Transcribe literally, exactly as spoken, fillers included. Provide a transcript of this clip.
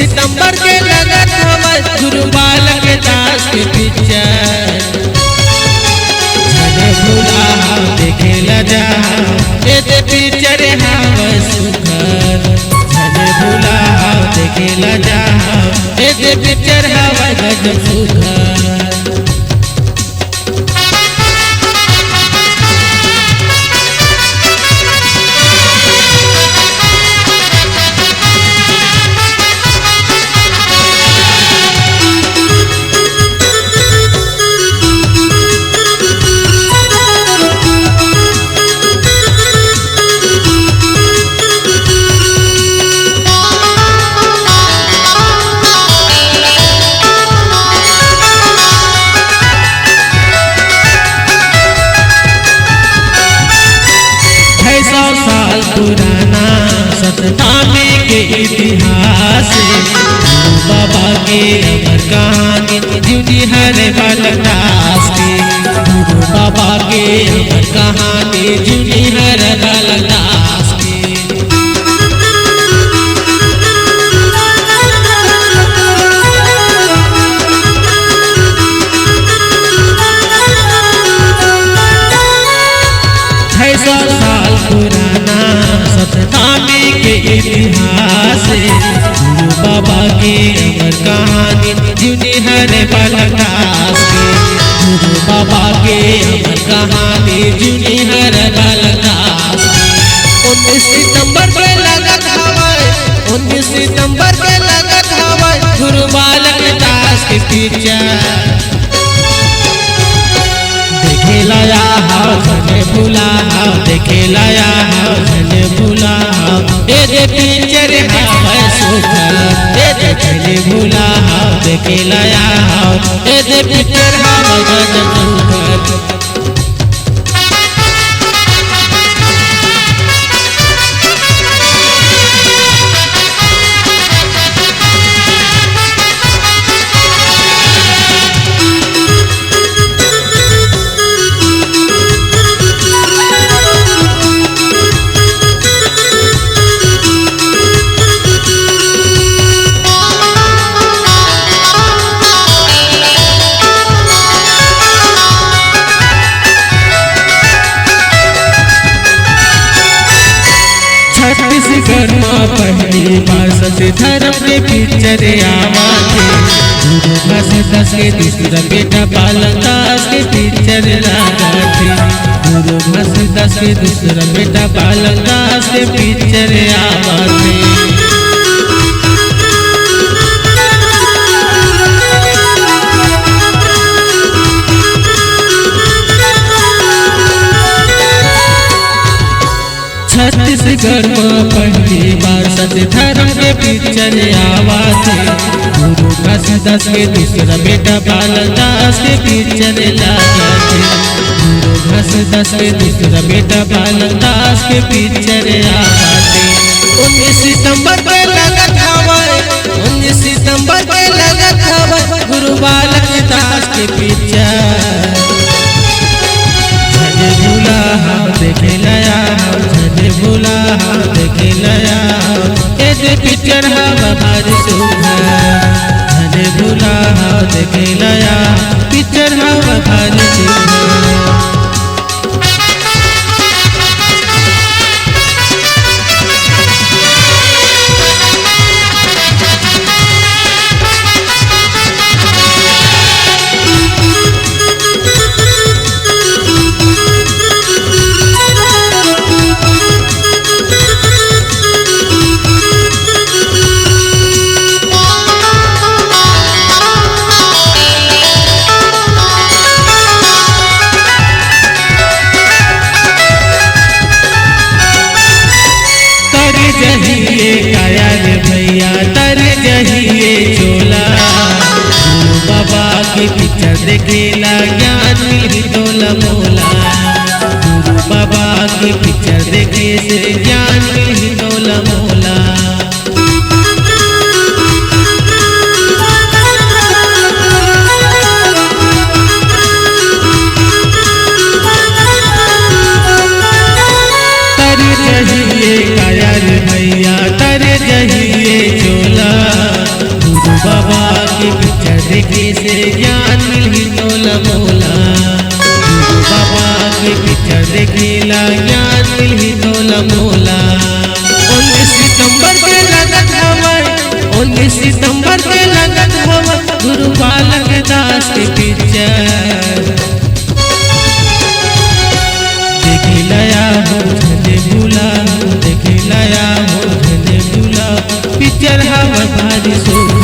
सितंबर के लगत हवय गुरु बालक दास के पिक्चर। झने भुलाहव देखे ला जाहव, ए दे पिक्चर हवय सुघर। झने भुलाहव देखे ला जाहव, ए दे पिक्चर हवय गजब सुघर। ढाई सौ साल पुराना सतनामी के इतिहास हे। गुरु बाबा के अमर कहानी जुनी हर बालक दास के। गुरु बाबा के अमर कहानी जुनी हर बालक दास के। ढाई सौ साल पुराना सतनामी के इतिहास हे। गुरु बाबा के अमर कहानी जुनी हर बालक दास के। गुरु बाबा के अमर कहानी जुनी हर बालक दास के। उन्नीस सितंबर के लगत हवय, उन्नीस सितंबर के लगत हवय गुरु बालक दास के पिक्चर। देखे ला आहा झने भुलाहा, देखे ला आहा झने भुलाहा। ए दे पिक्चर हवय सुघर, ए दे झने भुलाहा, देखे ला आहा, ए दे पिक्चर हवय गजब सुघर। छत्तीसगढ़ म पहली बार सत धर्म के पिक्चर आवत हे। गुरु घासीदास के दूसरा बेटा बालक दास के पिक्चर लागत हे। गुरु घासीदास के दूसरा बेटा बालक दास के पिक्चर आवत हे। छत्तीसगढ़ म पहली बार सत धर्म के पिक्चर आवत हे। गुरु घासीदास के दूसरा बेटा बालक दास के पिक्चर लागत हे। गुरु घासीदास के दूसरा बेटा बालक दास के पिक्चर आवत हे। उन्नीस सितंबर के लगत हवय, उन्नीस सितंबर के लगत हवय गुरु बालक दास के पिक्चर। झने भुलाहा देखे ला आहा, झने भुलाहा देखे ला आहा, ए दे पिक्चर हवय भारी सुघर। झने भुलाहा देखे ला आहा, पिक्चर हवय भारी सुघर। तर जही ए काया रे भैया, तर जही ए चोला। गुरु बाबा के पिक्चर देखे ला ज्ञान मिलही तोला मोला। गुरु बाबा के पिक्चर देखे से ज्ञान मिलही तोला मोला। तर जही ए काया रे भैया, तर जही ए चोला। ज्ञान मिलही तोला मोला, गुरु बाबा के पिक्चर देखे ला ज्ञान मिलही तोला मोला। उन्नीस सितंबर के लगत हवय, उन्नीस सितंबर के लगत हवय गुरु बालक दास के पिक्चर। देखे ला आव झने भूला, देखे ला आव झने भूला, पिक्चर हवय भारी सुपर।